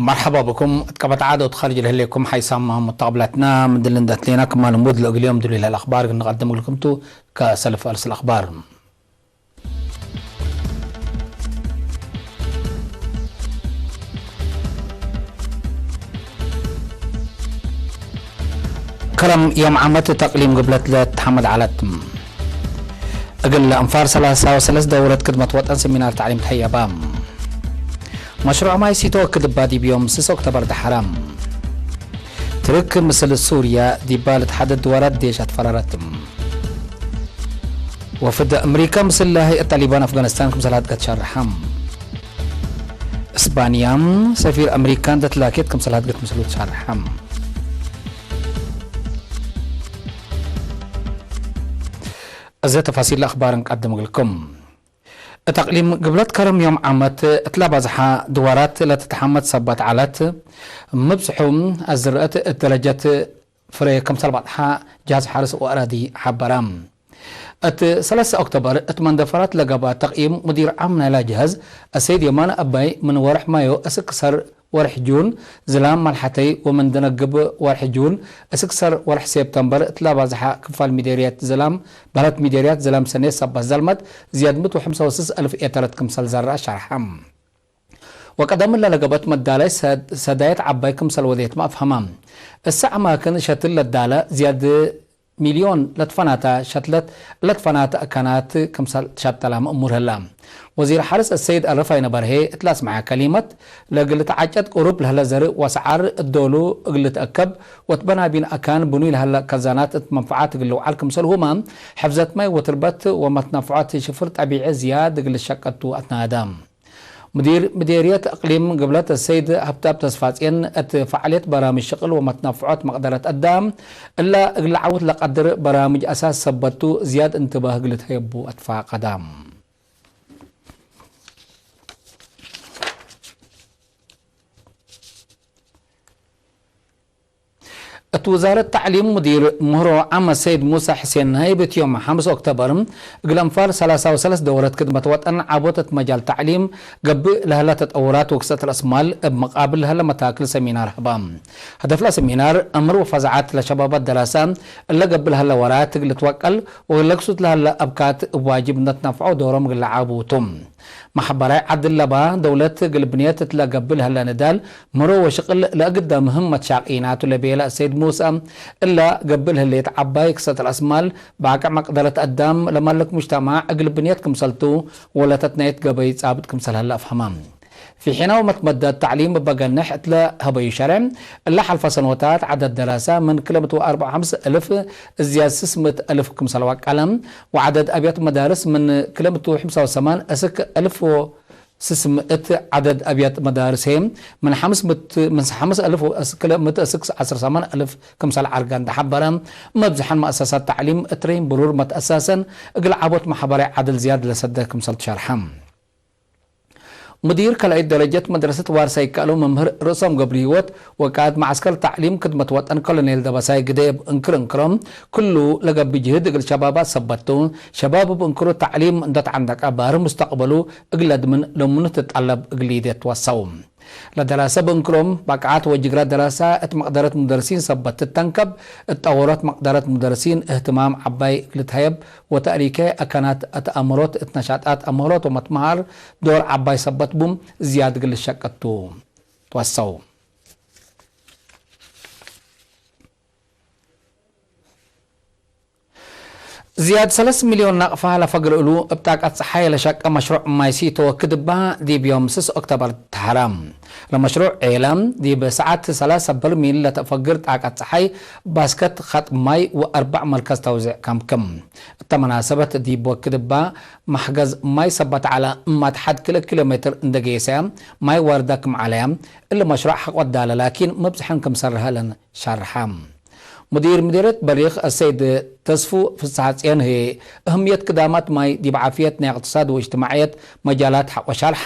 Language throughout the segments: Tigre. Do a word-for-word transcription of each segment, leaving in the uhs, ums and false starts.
መርሐባ ብኩም። እት ቀበት ዓድ ወእት ኻርጅ ለህሌኩም ሓይሳም መተቅብላትና፣ ምን ድል እንዴ ህሌና ክማል እሙድ ለእግል ዮም ድሉይ ለህለ አኽባር እግል ንቀድም እግልኩም ቱ። ከሰልፍ አርእስ አልአኽባር። ከረም ዮም ዓመት ተቅሊም ግብለት ለትሐመድ ዐለት። እግል አንፋር ሰላሳ ወሰለስ ደውረት ክድመት ወጠን ሰሚናር ተዕሊም ተሀየባ። መሽሩዕ ማይ ሲቶ ክድባ ዲብ ዮም ስስ ኦክተበር ደሐራ። ትርክ ምስል ሱርያ ዲባ ልትሓደድ ድዋራት ዴሽ አትፈረረት። ወፍድ አምሪከ ምስል ለሀይአት ጣሊባን አፍጋኒስታን ክምሰል ሀድገት ሸርሐ። እስባንያም ሰፊር አምሪካን ደትላኬት ክምሰል ሀድገት ምስሉ ትሸርሐ። እዘ ተፋሲል ለአኽባር እንቀድም እግልኩም። እት አቅሊም ግብለት ከረም ዮም ዓመት እት ለባዝሐ ድዋራት ለትትሐመድ ሰበት ዐለት። ምብዝሑ አዝርአት እት ደረጀት ፍሬ ክምሰል በጽሐ ጃዝ ሐርስ ወአራዲ ሐበረ። እት ሰለስ ኦክቶበር እት መንደፈራት ለገብአ ተቅይም ሙዲር ዓም ናይላ ጀሀዝ አሰይድ የማነ አባይ ምን ወርሕ ማዮ እስክ ሰር ወርሕ ጁን ዝላም መልሐተይ ወምን ደነግብ ወርሕ ጁን እስክ ሰር ወርሕ ሴፕተምበር እት ለባዝሐ ክፋል ሚደርየት ዝላም በህለት ሚደርያት ዝላም ሰኔት ሰበት ዘልመት ዝያድ ምእት ወሐምሳ ወስስ አልፍ ኤተረት ክምሰል ዘርአ ሸርሐ። ወቀደም እለ ለገብአት መዳላይ ሰድ-፣ ሰዳየት ዐባይ ክምሰል ወዴትመ አፍሀመ። እሰ አማክን ሸትል ለዳለ ዝያድ ሚልዮን ለትፈናተ ሸትለት ለትፈናተ አካናት ክምሰል ትሸብጠላመ እሙር ህለ። ወዚር ሐርስ አሰይድ አረፋይነ በርሄ እት ለአስመዐ ከሊመት፣ ለእግል ልትዓጨድ ቅሩብ ለህለ ዘርእ ወሰዓር እዶሉ እግል ልትአከብ ወትበናቢን አካን ብኑይ ለህለ ከዛናት እት መንፈዓት እግል ልውዓል ክምሰልሁመ፣ ሕፍዘት ማይ ወትርበት ወመትነፍዖት ሽፍር ጠቢዒ ዝያድ እግል ልሸቀቱ አትናደ። ሙዲር ምዴርየት እቅሊም ግብለት አሰይድ ሀብታብ ተስፋጽየን፣ እት ፈዓልየት በራምጅ ሽቅል ወመትነፍዖት መቅደረት አዳም እለ እግል ለዐውት ለቀድር በራምጅ አሳስ ሰበት ቱ፣ ዝያድ እንትባህ እግል ልትሀየቡ አትፋቀደ። እት ውዛረት ተዕሊም ሙዲር ምህሮ ዓመ ሰይድ ሙሳ ሕሴን፣ ነሀይብ እት ዮም ሐምስ ኦክቶበር እግል አንፋር ሰላሳ ወሰለስ ደውረት ክድመት ወጠን ዐቦት እት መጃል ተዕሊም ገብእ ለህለ ተጠውራት ወክሰት ረአስ ማል እብ መቃብል ለህለ መታክል ሰሚናር ሀባ። ሀደፍ ለሰሚናር፣ አምር ወፈዛዐት ለሸባባት ደራሰ እለ ገብእ ለህለ ወራት እግል ልትወቀል ወለክሱት ለህለ አብካት እብ ዋጅብ እንደ ትነፍዖ ዶሮም እግል ለዓቡ ቱ። መሐበራይ ዐድል ለባ ደውለት እግል ብንየት እት ለገብእ ለህለ ንዳል፣ ምህሮ ወሽቅል ለእግዳ ምህም መትሻቂናቱ ለቤለ ሰይድ ሙሳ፣ እለ ገብእ ለህሌት ዐባይ ክሰት ረአስ ማል፣ ባቅዕ መቅደረት አዳም ለመልክ ሙጅተማዕ እግል ብንየት ክምሰልቱ ወለተትናየት ገበይ ጻብጥ ክምሰል ህለ አፍሀመ። ፊ ሒነ ወመትመደት ተዕሊም እበ ገንሕ እት ለሀበዩ ሸሬዕ፣ እለ ሐልፈ ሰኖታት ዐደድ ደራሰ ምን ክለ ምእት ወአርበዕ ወሐምስ እልፍ እዝያድ ስስ ምእት እልፍ ክምሰል ወቀለ፣ ወዐደድ አብያት መዳርስ ምን ክለ ምእት ወሐምሳ ወሰማን እስክ እልፍ ወስስ ምእት ዐደድ አብያት መዳርስ ህዬ ምን ሐምስ ምእት፣ ምን ሐምስ እልፍ ወእስ-፣ ክለ ምእት እስክ ዐስር ሰማን እልፍ ክምሰል ዐርገ እንደ ሐበረ፣ መብዝሐን መአሰሳት ተዕሊም እት ረይም ብሩር መትአሳሰን እግል ዐቦት መሐበራይ ዐድል ዝያድ ለሰደ ክምሰል ትሸርሐ። ሙዲር ካልኣይት ደረጀት መድረሰት ዋርሳይ ይከአለው መምህር ርእሶም ገብረህይወት ወቃእድ መዐስከር ተዕሊም ክድመት ወጠን ኮሎኔል ደበሳይ ግደይ እብ እንክር እንክሮም፣ ክሉ ለገብእ ጅህድ እግል ሸባባት ሰበት ቱ። ሸባብ እብ እንክሩ ተዕሊም እንዴ ተዐንደቀ፣ ባርህ ሙስተቅበሉ እግል ለድምን ለምኑ ትጠለብ እግል ሊዴ ትወሰው። ለደራሰ እብ እንክሮም ባቅዓት ወጅግረ ደራሰ እት መቅደረት ሙደርሲን ሰበት ትተንከብ፣ እት ጠወሮት መቅደረት ሙደርሲን እህትማም ዐባይ እግል ልትሀየብ፣ ወተእሪከ አካናት አትአምሮት እት ነሻጣት አምህሮት ወመትመሃር ዶር ዐባይ ሰበት ቡ፣ ዝያድ እግል ልሸቀት ቱ ትወሰው። ዝያድ ሰለስ ሚልዮን ናቅፋ ለፈግር እሉ፣ እብ ጣቀት ጸሓይ ለሸቀ መሽሩዕ ማይ ሲቶ ክድባ ዲብ ዮም ስስ ኦክቶበር ተሐራ። ለመሽሩዕ ዔለ፣ ዲብ ሰዓት ሰላሰ በርሚል ለተፈግር ጣቀት ጸሓይ፣ ባስከት ኸጥ ማይ ወአርበዕ መርከዝ ተውዜዕ ከምክም። እተ መናሰበት ዲብ ወክድ እባ መሕገዝ ማይ ሰበት ዐለ፣ እማት ሐድ ክልኤ ኪሎ ሜትር እንዴ ጌሰ ማይ ዋርዳ ክም ዐለ። እሊ መሽሩዕ ሐቆ ዳለ ላኪን መብዝሐን ክም ሰርሀ ለን ሻርሐ። ሙዲር ምዴርየት በሊክ አሰይድ ተስፉ ፍስሐጽዮን ህዬ፣ እህምየት ክዳማት ማይ ዲብ ዓፍየት ናይ እቅትሳድ ወእጅትማዕየት መጃላት ሐቆ ሻርሐ፣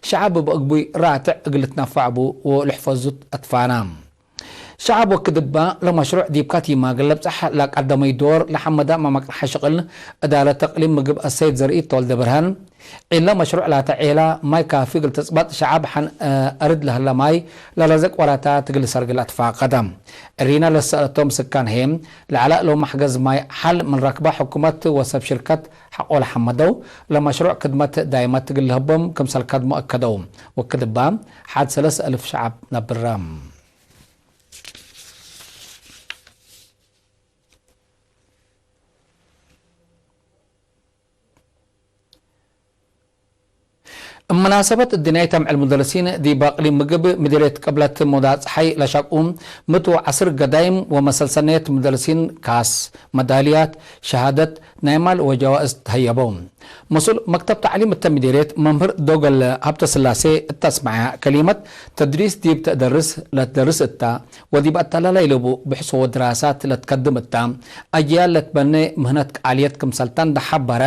ሸዐብ እብ እግቡይ ራትዕ እግል ልትነፈዕ ቡ ወልሕፈዙት አትፋና። ሸዐብ ወክድ እባ ለመሽሩዕ ዲብ ካቲማ እግል ለብጸሕ ለቀደመዩ ዶር ለሐመደ መመቅርሐ ሽቅል እዳለት እቅሊም ምግብ አሰይድ ዘርኢት ተወልደብርሃን፣ ዒለ መሽሩዕ ላተ ዔላ ማይ ካፊ እግል ትጽበጥ፣ ሸዐብ ሐን አርድ ለህለ ማይ ለረዘቅ ወራታት እግል ልሰርግ ለአትፋቀደ። እሪነ ለሰአለቶም ስካን ህዬ፣ ለዐለ እሎም መሕገዝ ማይ ሐል ምን ረክበ ሕኩመት ወሰብ ሽርከት ሐቆ ለሐመደው፣ ለመሽሩዕ ክድመት ዳይመት እግል ልህቦም ክምሰል ከድሞ አከደው። ወክድ እባ ሐድ ሰለስ አልፍ ሸዐብ ነብረ። እብ መናሰበት እድንያይ ተምዕል ሙደርሲን ዲብ አቅሊም ምግብ ምድርየት ቅብለት ሞዳ ጸሓይ ለሸቁ ምቱ ዐስር ገዳይም ወመሰልሰነየት ሙደርሲን ካስ፣ መዳልያት፣ ሸሃደት፣ ናይ ማል ወጀዋእዝ ተሀየበው። መስኡል መክተብ ተዕሊም እተ ምድርየት መምህር ዶገል ሀብተስላሴ እተ አስመዐ ከሊመት፣ ተድሪስ ዲብ ተደርስ ለትደርስ እተ፣ ወዲብ አተላላይ ለቡ ብሕሶ ወድራሳት ለትከድም እተ፣ አጅያል ለትበኔ ምህነት ቃልየት ክምሰልተ እንደ ሐበረ፣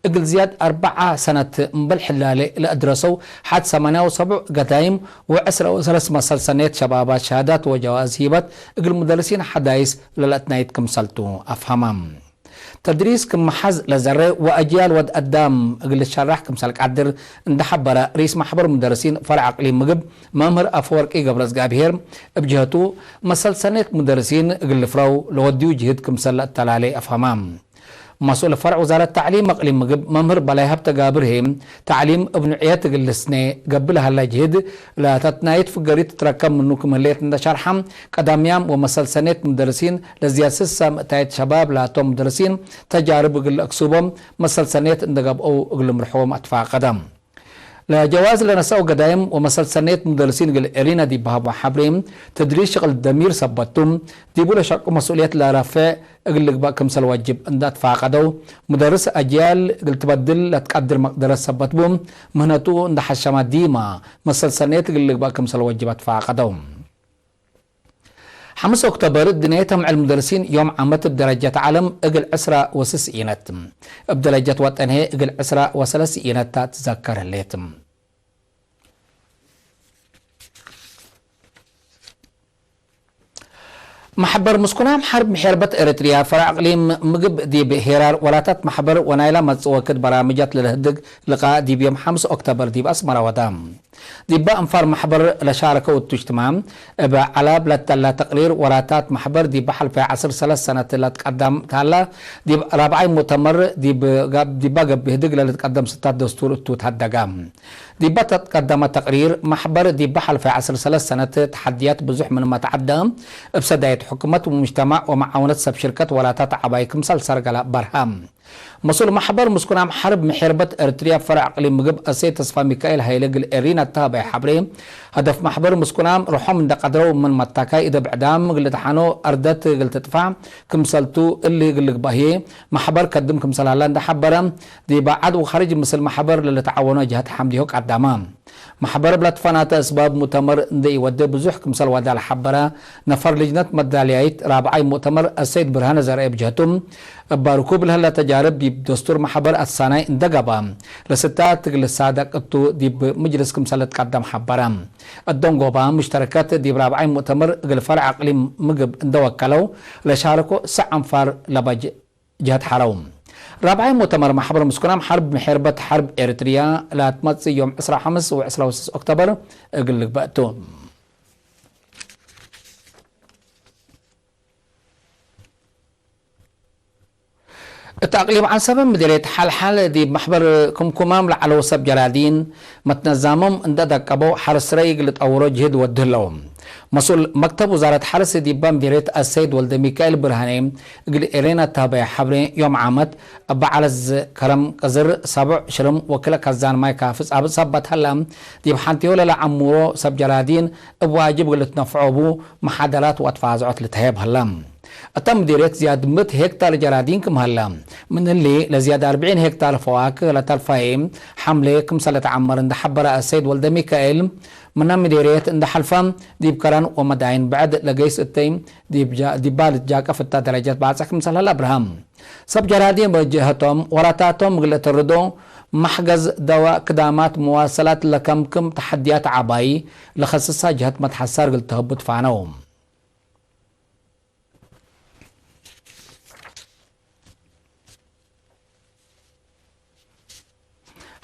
እግል ዝያድ አርበዓ ሰነት እምበል ሕላሌ ለአድረሰው ሐድ ሰማንያ ወሰቡዕ ገዳይም ወዕስረ ወሰለስ መሰልሰነየት ሸባባት ሸሃዳት ወጀዋእዝ ሂበት፣ እግል ሙደርሲን ሐዳይስ ለለአትናይት ክምሰልቱ አፍሀመ። ተድሪስ ክም መሓዝ ለዘሬ ወአጅያል ወድ አዳም እግል ልትሸራሕ ክምሰል ቀድር እንደ ሐበረ፣ ርኢስ ማሕበር ሙደርሲን ፈርዕ አቅሊም ምግብ መምህር አፈወርቂ ገብረዝጋብሄር እብ ጀህቱ፣ መሰልሰኔት ሙደርሲን እግል ልፍረው ለወድዩ ጅህድ ክምሰል ለአተላሌ አፍሀመ። መስኡል ፈርዕ ውዛረት ተዕሊም አቅሊም ምግብ መምህር በላይ ሀብተጋብር ህዬ፣ ተዕሊም እብ ኑዕየት እግል ልስኔ ገብእ ለሀለ ጅህድ ለተትናይት ፍገሪት ትትረከብ ምኑ ክም ህሌት እንደ ሸርሐ፣ ቀዳምያም ወመሰልሰኔት ሙደርሲን ለዝያድ ስሰ ምእታይት ሸባብ ላቶም ሙደርሲን ተጃርብ እግል ለአክሱቦም መሰልሰኔት እንደ ገብአው እግል ልምርሕዎም አትፋቀደ። ለጀዋዝ ለነሰአው ገዳይም ወመሰልሰኔት ሙደርሲን እግል ኤሪና ዲብ ሀቦ ሐብሬ፣ ተድሪስ ሽቅል ደሚር ሰበት ቱ፣ ዲቡ ለሸቁ መስኡልየት ለረፍዕ እግል ልግበእ ክምሰል ወጅብ እንደ አትፋቀደው፣ ሙደርስ አጅያል እግል ትበድል ለትቀድር መቅደረት ሰበት ቡ፣ ምህነቱ እንደ ሐሸመ ዲማ መሰልሰኔት እግል ልግበእ ክምሰል ወጅብ አትፋቀደው። ሐምስ ኦክቶበር፣ እድንያይ ተምዕል ሙደርሲን ዮም ዓመት እብ ደረጀት ዐለም እግል ዕስራ ወስስ ኢነት፣ እብ ደረጀት ወጠን ህዬ እግል ዕስራ ወሰለስ ኢነት ተ ትዘከር ህሌት። መሕበር ምስኩናም ሐርብ ምሔርበት ኤረትርያ ፈርዕ አቅሊም ምግብ ዲብ ሄራር ወላታት መሕበር ወናይላ መጽእ ወክድ በራምጃት ለልህድግ ልቃእ ዲብ ዮም ሐምስ ኦክቶበር ዲብ አስመረ ወዳ። ዲበ አንፋር መሕበር ለሻረከው እቱ እጅትማዕ፣ እብ ዐላብ ለተለ ተቅሪር ወላታት መሕበር ዲበ ሐልፈ ዐስር ሰለስ ሰነት ለትቀደም ተሀላ፣ ዲብ ራብዓይ ሙእተመር ዲብ ጋብ-፣ ዲበ ገብእ ህድግ ለልትቀደም ስታት ደስቱር እቱ ተሀደገ። ዲበ ተትቀደመ ተቅሪር፣ መሕበር ዲበ ሐልፈ ዐስር ሰለስ ሰነት ተሐድያት ብዙሕ ምንመ ተዐደ፣ እብ ሰዳየት ሕኩመት ወሙጅተማዕ ወመዓውነት ሰብ ሽርከት ወላታት ዐባይ ክምሰል ሰርገለ በርሀ። መስኡል መሕበር ምስኩናም ሐርብ ምሔርበት ኤረትርያ ፈርዕ አቅሊም ምግብ አሰይድ ተስፋሚካኤል ሀይለ እግል ኤሪና እተ ሀበየ ሐብሬ፣ ሀደፍ መሕበር ምስኩናም ርሖም እንደ ቀድረው ምን መታካይ እደ ብዕዳም እግል ልትሐኖ፣ አርደት እግል ትጥፋዕ ክምሰልቱ እሊ እግል ልግበእ ህዬ መሕበር ከድም ክምሰል ሀለ እንደ ሐበረ፣ ዲበ ዐድ ወካርጅ ምስል መሕበር ለልትዓወኖ ጀሀት ሐምዲሆ ቀደመ። መሕበር እብ ለትፈናተ እስባብ ሙእተመር እንደ ኢወዴ ብዙሕ ክምሰል ወዳ ለሐበረ ነፈር ልጅነት መዳልያይት ራብዓይ ሙእተመር አሰይድ ብርሃነ ዘርአየ ብጀህቱ፣ እብ ርኩብ ለህለ ተጃርብ ዲብ ደስቱር መሕበር አትሳናይ እንደ ገብአ፣ ለስታት እግል ልሳደቅ እቱ ዲብ ምጅልስ ክምሰል ልትቀደም ሐበረ። እደንጎባ ሙሽተረከት ዲብ ራብዓይ ሙእተመር እግል ፈርዕ አቅሊም ምግብ እንደ ወከለው ለሻርኮ ሰዕ አንፋር ለበጅ ጀህት ሐረው። ራብዓይ ሙእተመር መሕበር ምስኩናም ሐርብ ምሔርበት ሐርብ ኤረትርያ ለትመጽእ ዮም ዕስራ ወሐምስ ወዕስራ ወስስ ኦክቶበር እግል ልግበእ ቱ። እት አቅሊም ዐንሰበ ምድርየት ሐልሐል ዲብ መሕበር ክምኩማም ለዐለው ሰብ ጀራዲን መትነዛሞም እንደ ደቀበው ሐርስ ረይ እግል ልጠውሮ ጅህድ ወድ ህለው። መስኡል መክተብ ውዛረት ሐርስ ዲበ ምድርየት አሰይድ ወልደሚካኤል ብርሃኔ እግል ኤሬና ተሀበየ ሐብሬ ዮም ዓመት እበ ዐለዝ ከረም ቅዝር ሰቦዕ ሽርም ወክለ ከዛን ማይ ካፍጽ አብ ሰበት ሀለ፣ ዲብ ሐንቴሆ ለለዐሙሮ ሰብ ጀራዲን እብ ዋጅብ እግል ልትነፍዖ ቡ መሓደራት ወአትፋዝዖት ልትሀየብ ሀለ። እተ ምዲርየት ዝያድ ምእት ሄክታር ጀራዲን ክም ሀለ፣ ምን እሊ ለዝያድ አርብዒን ሄክታር ፈዋክህ ለተልፋዬ ሐምሌ ክምሰል ለተዐመር እንደ ሐበረ አሰይድ ወልደሚካኤል፣ ምነ ምዲርየት እንደ ሐልፈ፣ ከረን ወመዳይን ብዕድ ለገይስ እተይ ዲብ ጃ-፣ ዲባ ልትጃቀፍ እተ ደረጀት ባጽሕ ክምሰል ሀለ አብርሃም። ሰብ ጀራዲን በጅሀቶም ወራታቶም እግል እትርዶ መሕገዝ ደዋእ ክዳማት መዋሰላት ለከምክም ተሐድያት ዐባይ ለከስሳ ጀሀት መትሐሳር እግል ተህቡ ትፋነው።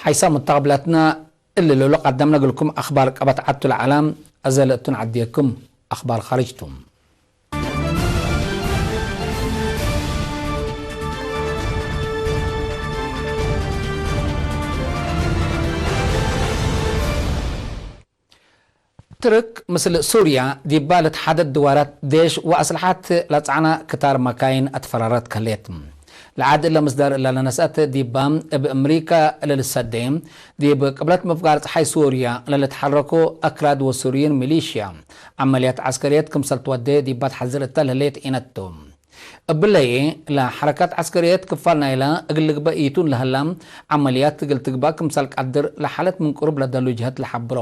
ሐይሰ ሙተቅብለትነ እሊ ለሉ ቀደምነ እግልኩም አክባር ቀበት ዐቱ ለዐለ፣ አዘ ለእቱን ዐድየኩም አክባር ካርጅ ቱ። ትርክ ምስል ሱርያ ዲባ ለትሓደድ ድዋራት ዴሽ ወአስልሓት ለጸዕነ ክታር መካይን አትፈረረት ከሌት። ለዓድ እለ ምስዳር እለ ለነስአት ዲባ እብ እምሪካ ለልሰዴ፣ ዲብ ቅብለት ምፍጋር ጸሓይ ሱርያ ለልትሐረኮ አክራድ ወሱርይን ሚሊሽያ ዐመልያት ዐስከርየት ክምሰል ትወዴ ዲባ ተሐዝር እተ ለህሌት ዒነት ቱ። እብለዬ ለሐረካት ዐስከርየት ክፋል ናይለ እግል ልግበእ ኢቱን ለህላ ዐመልያት እግል ትግባእ ክምሰል ቀድር ለሓለት ምን ቅሩብ ለደሉ ጀህት ለሐብሮ።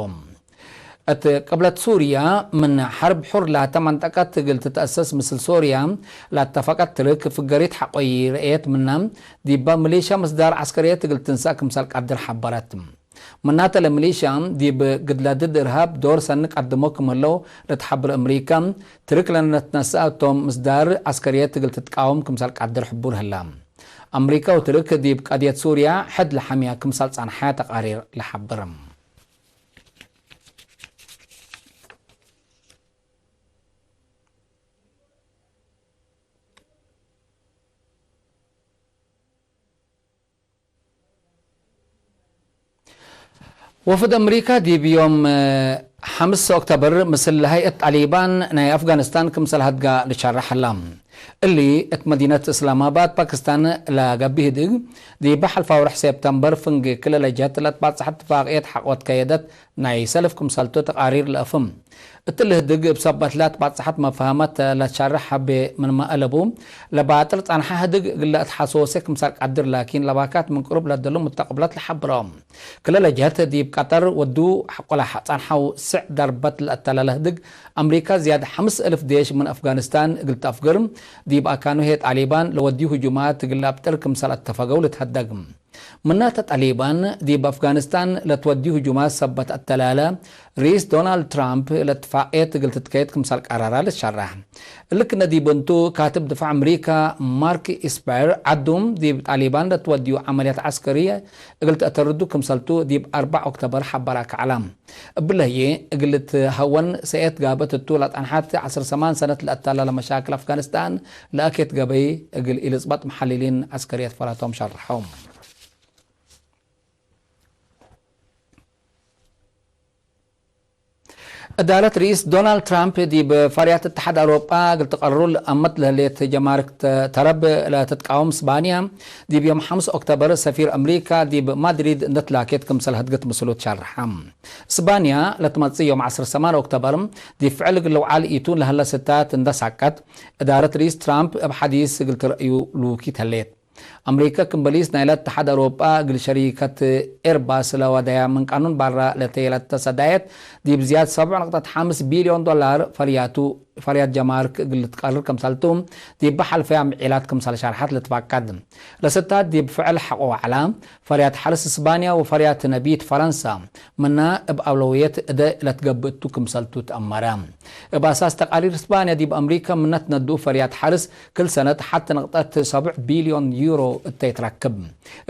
እት ቅብለት ሱርያ ምን ሐርብ ሑር ላተ መንጠቀት እግል ትትአሰስ ምስል ሶርያ ለአተፈቀት ትርክ ፍገሪት ሐቆ ይረኤት ምና ዲባ ሚሊሻ ምስዳር ዐስከርየት እግል ትንሰእ ክምሰል ቀድር ሐበረት። ምናተ ለሚሊሻ ዲብ ግድለ ድድ እርሃብ ዶር ሰኒ ቀድሞ ክም ህለው ለትሐብር እምሪካ፣ ትርክ ለነትነሰአ እቶም ምስዳር ዐስከርየት እግል ትትቃወም ክምሰል ቀድር ሕቡር ህላ። አምሪካ ወትርክ ዲብ ቀድየት ሱርያ ሕድ ለሐምያ ክምሰል ጸንሐ ተቃሪር ለሐብር። ወፍድ አምሪካ ዲብ ዮም ሐምስ ኦክቶበር ምስል ለሀይአት ጣሊባን ናይ አፍጋኒስታን ክምሰል ሀድጋ ልሸረሕ ህላ። እሊ እት መዲነት እስላማባድ ፓኪስታን ለገብእ ህድግ፣ ዲብ ሐልፋ ወርሕ ሴፕተምበር ፍንጌ ክለ ለጀት ለትባጽሐት እትፋቅየት ሐቆት ከየደት ናይ ሰልፍ ክምሰልቱ ተቃሪር ለአፍም። እትሊ ህድግ እብ ሰበት ለትባጽሐት መፍሀመት ለትሸርሕ ሀቤ ምንመ አለቡ፣ ለባጥር ጸንሐ ህድግ እግለ እትሐሶሴ ክምሰል ቀድር ላኪን ለባካት ምን ቅሩብ ለደሉ ሙተቅብለት ለሐብሮ። ክለ ለጀህት ዲብ ቀጠር ወዱ ሐቆ ለሐ ጸንሐው ስዕ ደርበት ለአተለለ ህድግ፣ አምሪካ ዝያድ ሐምስ እልፍ ዴሽ ምን አፍጋኒስታን እግል ተአፍግር፣ ዲብ አካኑ ህዬ ጣሊባን ለወድዩ ህጁማት እግል ለአብጥር ክምሰል አተፈገው ልትሀደግ። ምናተ ጣሊባን ዲብ አፍጋኒስታን ለትወድዩ ህጁማት ሰበት አተላለ፣ ርኢስ ዶናልድ ትራምፕ ለእትፋቅየት እግል ትትከየድ ክምሰል ቀረራ ልትሸረሕ። እሊ ክነ ዲብ እንቱ፣ ካትብ ድፋዕ አምሪካ ማርክ ኢስፐር ዐዱ ዲብ ጣሊባን ለትወድዩ ዐመልያት ዐስከርየ እግል ተአተርዱ ክምሰልቱ ዲብ አርበዕ ኦክቶበር ሐበራ ከዐለ። እብለ ህዬ፣ እግል ልትሀወን ሰኤት ጋብአት እቱ ለጸንሐት ዐስር ሰማን ሰነት ለአታላለ መሻክል አፍጋኒስታን ለአኬት ገበይ እግል ኢልጽበጥ መሐልሊን ዐስከርየት ፈራቶም ሸርሐው። እዳረት ርኢስ ዶናልድ ትራምፕ ዲብ ፈርያት እትሓድ አውሮጳ እግል ትቀርሩ ለአመት ለህሌት ጀማርክ ተ-፣ ተረብ ለትትቃወም ስባንያ፣ ዲብ ዮም ሐምስ ኦክቶበር ሰፊር አምሪካ ዲብ ማድሪድ እንደ ትላኬት ክምሰል ህድግት ምስሉ ትሸርሐ። ስባንያ ለትመጽእ ዮም ዐስር ሰማን ኦክቶበር ዲብ ፍዕል እግል ልውዓል ኢቱ ለህለ ስታት እንደ ሳቀት፣ እዳረት ርኢስ ትራምፕ እብ ሐዲስ እግል ትርእዩ ልውኪት ህሌት። አምሪካ ክም በሊስ ናይለ እትሓድ አውሮጳ እግል ሸሪከት ኤርባስ ለወደያ ምን ቃኑን ባራ ለተየለተ ሰዳየት ዲብ ዝያድ ሰብዕ ነቅጠት ሐምስ ቢልዮን ዶላር ፈርያቱ፣ ፈርያት ጀማርክ እግል ልትቀርር ክምሰልቱ ዲብ ሐልፈያ ምዒላት ክምሰል ሸርሐት ልትፋቀድ። ለስታት ዲብ ፍዕል ሐቆ ወዐላ፣ ፈርያት ሐርስ ስባንያ ወፈርያት ነቢት ፈረንሳ ምና እብ አውለውየት እደ ለትገብእ ቱ ክምሰልቱ ተአመረ። እብ አሳስ ተቃሪር ስባንያ ዲብ አምሪካ ምነ ትነድኡ ፈርያት ሐርስ ክል ሰነት ሐቲ ነቅጠት ሰብዕ ቢልዮን ዩሮ እተ ትረክብ።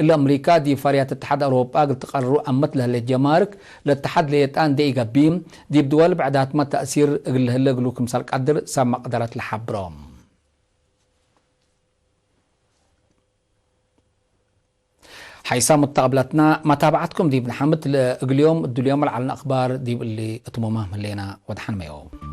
እሊ አምሪካ ዲብ ፈርያት እትሓድ አውሮጳ እግል ትቀርሩ አመት ለህሌት ጀማርክ ለእትሓድ ሌጣ እንዴ ኢገብእ፣ ዲብ ድወል ብዕዳትመ ተእሲር እግል ለህለ እግሉ ክምሰል ቀድር ሰብ መቅደረት ለሐብሮ። ሐይሳ ሙተቅብለትና መታብዐትኩም ዲብ ነሐምድ ለእግል ዮም እድል ዮም ለዐልነ አክባር ዲብ እሊ እትሙማም ህሌና ወደሐን መዮም።